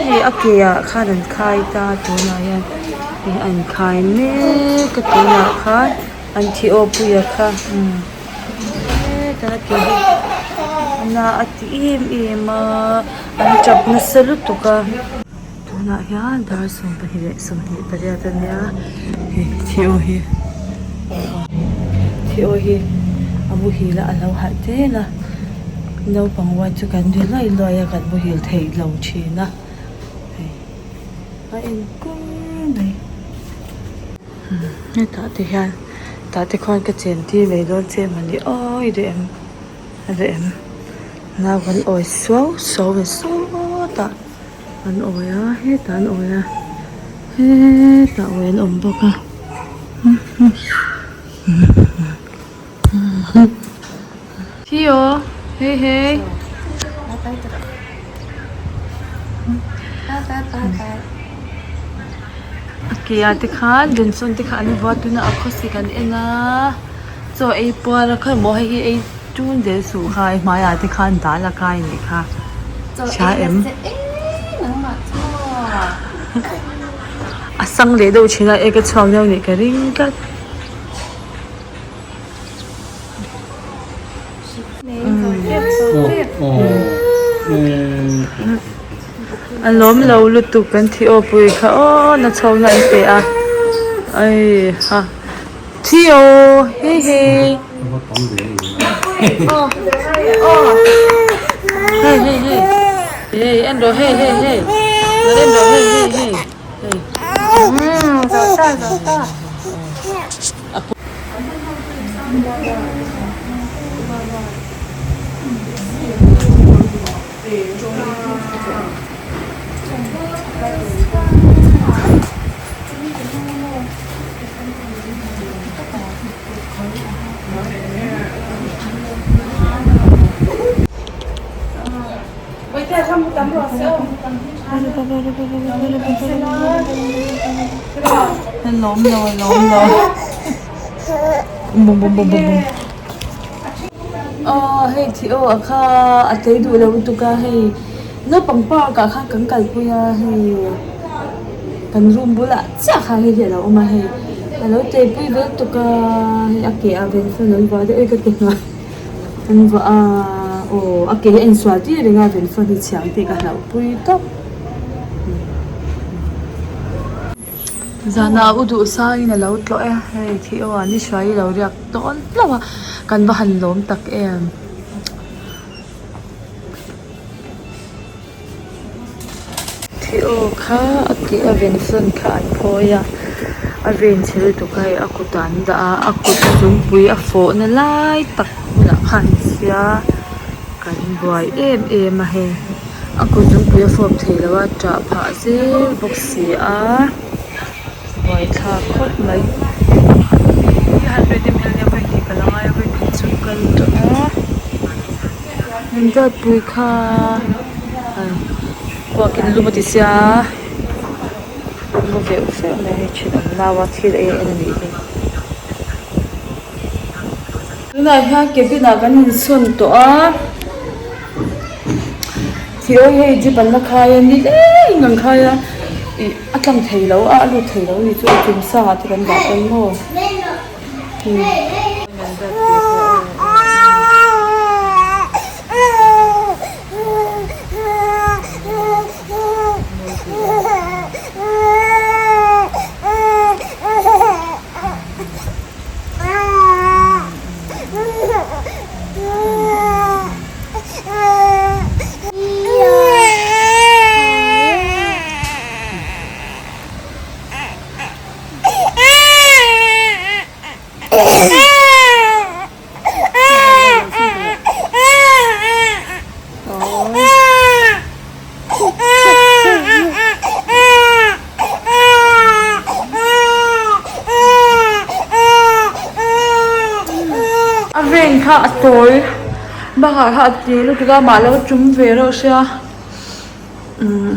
Hei a ke ah khan an khai ta tunah hian ih an khai mek a tunah khan an thi aw puia kha umm hetah a ke hi a na a ti em em a an tap nasa lutuk a. Tunah hian dar 12 leh 28 a nia hei thi aw hi thi aw hi a muhil a a lo harh tel a naupang uai chu kan ri luai luai a kan muhil thei lo thin a hei a enkawl mai hetah te hian tah te khuan ka chen tir mai dawn che mawni aw i duh em a duh em nau kan awi suau suau ve sawtah. An awi a hetah an awi a hetah awi an awm bawk a Theo hey hey a ke ah te khan benson te kha an vuah tuna a khawsik an en a chaw ei puar a khawi maw hei hi ei Tun zel suh kha i hmaiah te khan dal a kai nih kha hria em? A sang leh deuh thin a ek a chhuak deuh nih ka ring tlat. A lawm lo lutuk kan thi aw pui kha aw na chho na an pe a ai ha. Theo hey hey hey hey hey hey en rawh hey hey hey lo en rawh hey hey hey hey Lawm lo lawm lo bum bum bum bum bum aw hei thi aw a kha a tlei duh lo lutuk a hei naupang park ah khan kan kalpui a hei. Kan room bulah chiah kha hei hi a lo awm a hei a lo teipui ve lutuk a hei a ke ah ven fan an vuah deuh e ka ti nghal an vuah a aw a ke hi a insual tir reng a ven fan hi chhiang te ka hlauh pui tawp zanah u duh sangin a lo tlawh e hei khi aw an i hruai i lo riak dawn hlauh a kan va han lawm tak em. Theo kha a tih a ven sawn kha an phawi a a ven chhe lutuk a hei a kutah an dah a a kut zungpui a fawh na lai tak bulah khan an sia kan buai em em a hei a kut zungpui a fawp thei lo a ṭah phah zel bawk si a buaithlak khawp mai Min duatpui kha kuakin lum a ti sia mu veuh veuh mai hei thenawm naua thil ei en a nih hi. Tunah hian cabin ah kan insawn tawh a thil hei jeep an la khai a ni leng an khai a ih a tlang thei lo a a lut thei lo a ni chu a tum sangah te kan dah pawn maw. A ven kha a tawi bakah kha a ti lutuk a mah lo tum ve reuh sia umm.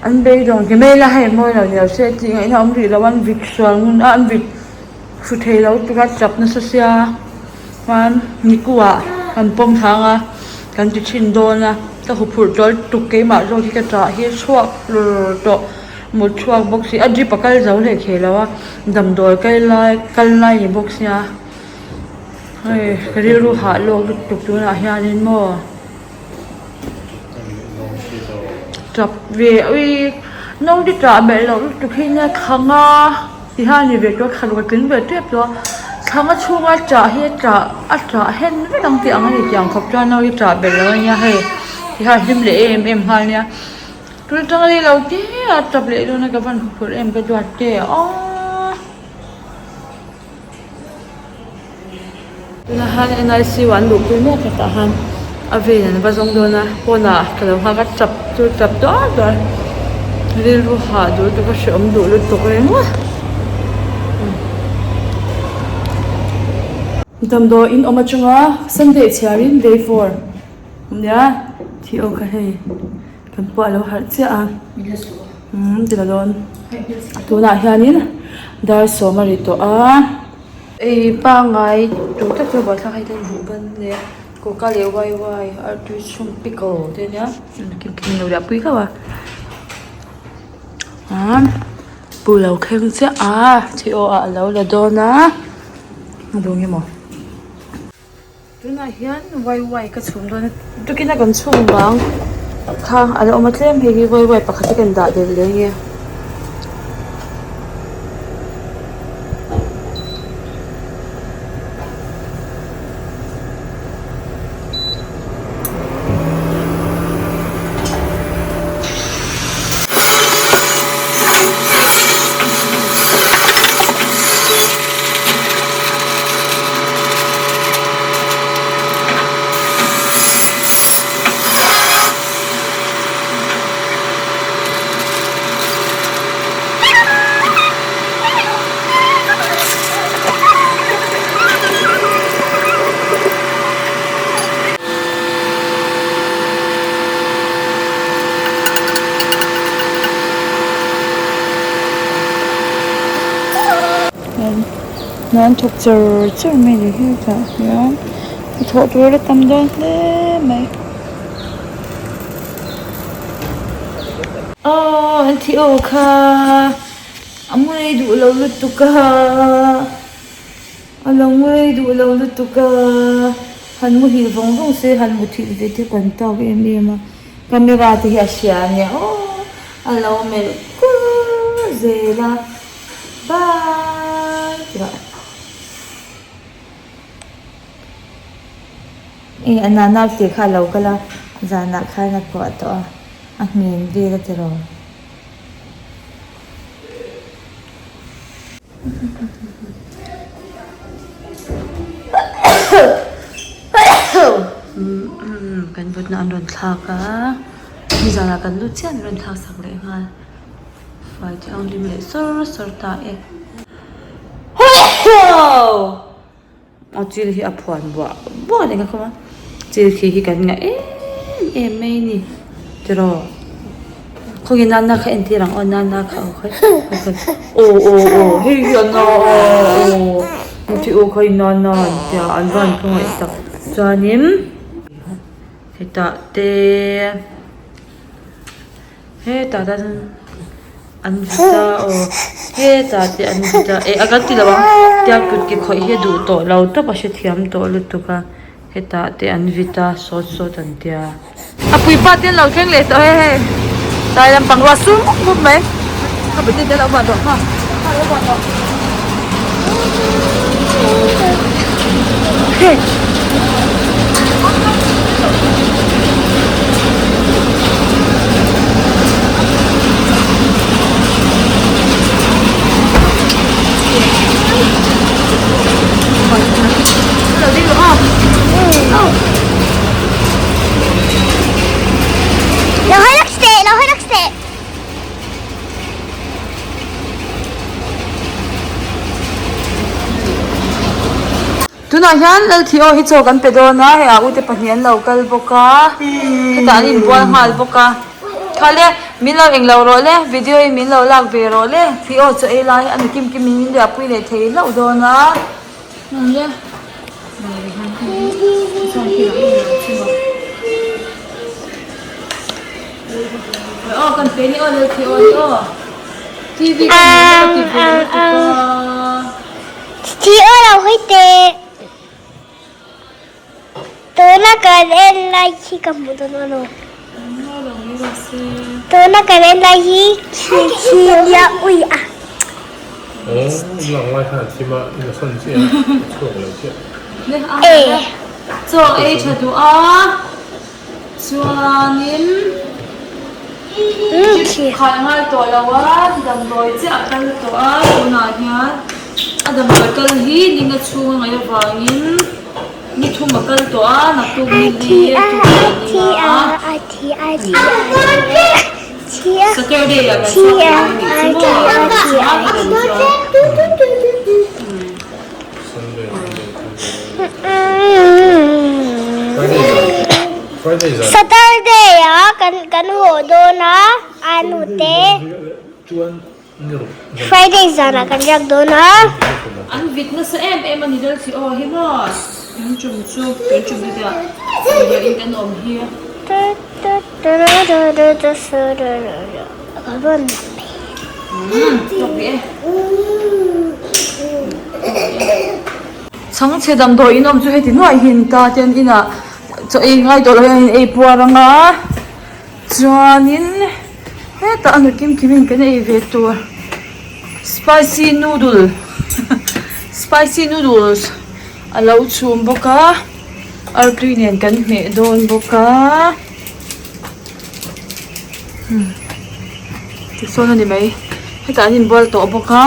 An beidawng ti mai la hei mawi lo ni lo se tih ngaihna awm rih lo an vit sual ngun a an vit hru thei lo tura chap nasa sia chuan nikuah kan pawm thang a. Kan ti thin dawn a, ka huphurh tawl tuk keimah zawk hi ka ṭah hi a chhuak hlur tawh, mut chhuak bawk si, a drip a kal zo hlei thei lo a, damdawi kal lai kal lai ni bawk sia, hei ka rilru hah lawk lutuk tunah hianin maw. Ṭap ve ui naute ṭah belh loh lutuk hi nia thla nga ti hian a ni ve tawh a thla ruk a tling ve tep tawh a thla nga chhunga ṭah hi a ṭah a ṭah hen vek ang tih ang a ni tih ang khawp chuan naute ṭah belh loh a nia hei ti hian a hlim leh em em nghal nia tun atanga rei lo te a ṭap leh dawn a ka van huphurh em ka duat te aww. Tunah hian NICU an luhpui mek a tah hian a vein an va zawng dawn a pawnah ka lo nghak a tap chu tap duar duar rilru hah duh lutuk a hrehawm duh lutuk ringawt. Damdawi in awm atanga Sunday chhiarin day 4 nia thi aw kha hei kan pawh a lo harh chiah a umm ti la dawn tunah hianin dar sawm a ri tawh a. Ei pangai tur tak chu buaithlak hei ten buh ban leh coca leh wai wai artui chhum pickle te ania kim kim lo riah pui hlauh a ah pu lo thleng chiah a thi aw ah alo la dawn a a duh nge maw tunah hian wai wai ka chhum dawn a tukin a kan chhum vang kha a la awm a tlem hei hi wai wai pakhat hi kan dah belh leh nge. Hna an thawk char char mai ni hetah hian hnathawh tur a tam dawn hle mai. Aw an thi aw kha a ngawi duh lo lutuk a a lo ngawi duh lo lutuk a han muhil vawng vawng se han muthilh ve te kan tawk em em a camera te hi a hria a nia aw a lo melh kur zel a bye ti rawh. Eng a nana tih kha a lo kal a, zanah khan a kuah tawh a, a nghen vel a tiraw. Kan vutna an rawn thlak a, nizanah kan lut chiah an rawn thlak sak leh nghal, fai thianghlim leh sawr sawr ta e. A chil hi a phuan buah buah reng a khawm a chil khi hi kan ngah em em mai a ni tiraw khawnge nana kha entir ang aw nana kha aw kha aw aw aw hei hi a na a aw heti aw kha i nana an tia an van khawngaih tak chuanin hetah te. Hetah te an vit a aw hetah te an vit a eh a kan ti lo ang tiang kut ke khawih hi a duh tawh lo tawp a hrethiam tawh lutuk a hetah te an vit a sawt sawt an tia. A puipa te an lo thleng leh tawh e hei tlai lampang ruah sur mup mup mai ka bati te a lo buan tawh kha a lo buan tawh hei. Tunah hian Lalthio hi chaw kan pe dawn a, hei a ute pahnih an lo kal bawk a, hetah an inbual nghal bawk a. Kha le, min lo englo rawh le, video in min lo lak ve rawh le, Theo chaw ei lai a ni kim kim in min riahpui leh thei hlauh dawn a. ve ni aw lel thei aw ni aw TV ka hmu na ka ti ve lutuk a. Thi aw lo hawi teh. Tuna kan en lai hi ka hmu dawn a lo. Tuna kan en lai hi khi khi nia ui a. Chaw ei tha duh a chuanin chip khai ngai tawh lo a damdawi chiah a kal tawh a tunah hian a damdawi kal hi ninga chhung a ngaih avangin Ni thum a kal tawh a, naktuk ni li a tuk leh ni nga a. Saturday ah kan chhuak leh dawn anih chu maw? Chuan a dam chuan. Saturday ah kan haw dawn a, anu te. Friday zanah kan riak dawn a. An vit nasa em em a ni deuh si aw hi maw kan tum chu kan tum hi tia damdawi in kan awm hi. Chhangchhe damdawi in awm chu heti nuaih hi an ta te an inah chaw ei ngai tawh lo hian an ei puar ang a. Chuanin hetah a nu kim kim in kan ei ve tur spicy noodle spicy noodles a lo chhum bawk a artui nen kan hmeh dawn bawk a tisawn a ni mai hetah an inbual tawh bawk a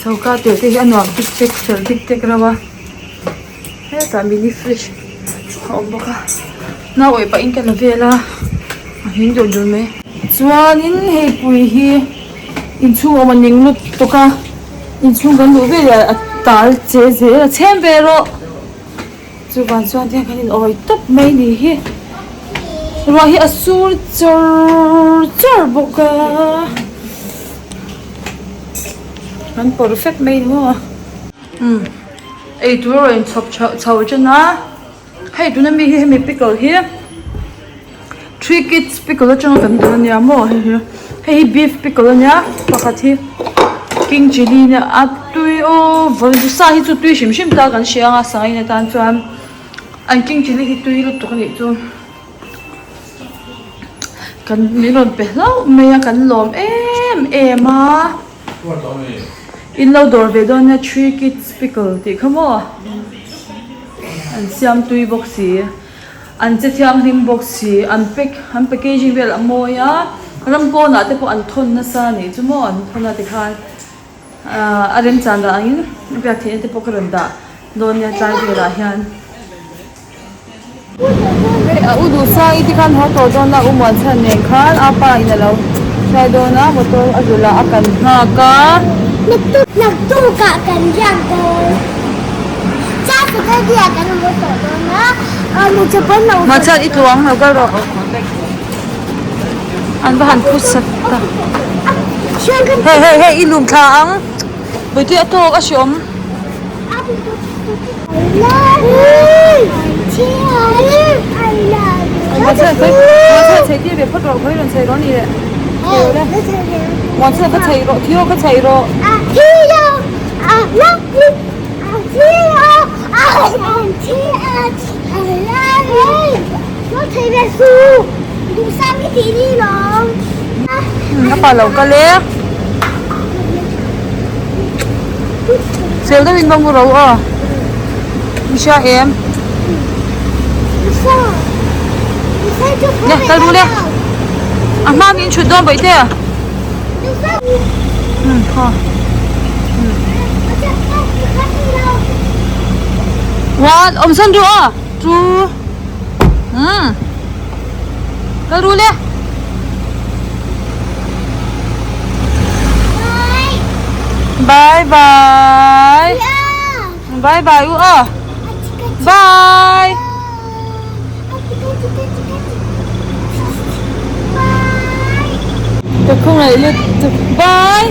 choka te te hi a nuam tik tek fel tik tek reuh a. Hetah mini fridge a awm bawk a nau awih pahin ka la vel a a hming deuh dul mai chuanin hei pui hi inchhung awm a ning lutuk a inchhung kan luh veleh a tal che zel a chhem ve rawh chuvang chuan tiang kan in awi tawp mai ni hi ruah hi a sur chawr chawr bawk a kan perfect mai ni maw. Eitur a rawn inchhawp chho chho ṭan a, hei tuna mi hi hemi pickle hi three kids pickle aṭanga kan duh ania maw hei hi hei hi beef pickle ania pakhat hi king chilli ania a tui aw vawi sa hi chu tui hrim hrim ta kan hria anga sanghain atan chuan an king chilli hi tui lutuk anih chu kan min rawn pe hlauh mai a kan lawm em em a. In lo dawr ve dawn nia three kids pickle tih kha maw an siam tui bawk si an che thianghlim bawk si an pack an packaging vel a mawi a ram pawnah te pawh an thawn nasa a nih chu maw an thawn a tikhan ahh a remchan dah angin a biak theihna te pawh ka rawn dah dawn nia tlai velah hian. Hei a u duhsang i te khan haw tawh dawn a u Muanchhan nen khan a pa in a lo hruai dawn a motor a zulh a a kan nghak a. Naktuk ah kan riak dawn. Cha Saturday ah kan haw tawh dawn a nu chu pawn lo. Muanchhan i tluang lo kal rawh. An va han phut sat ta. Hei hei hei i lum thla ang. Buitui a tawk a hreawm. A pa lo kal e. Fel deuhin va mu ro aw. I hria em? Le, kal ru le. A hma min thut dawn bawih te. Hmm, kha. One, awm san ru aw. Two. Hmm. Kal ru le. Bye bye. Bye bye u aw. Bye. Ka khawngaih lutuk. Bye.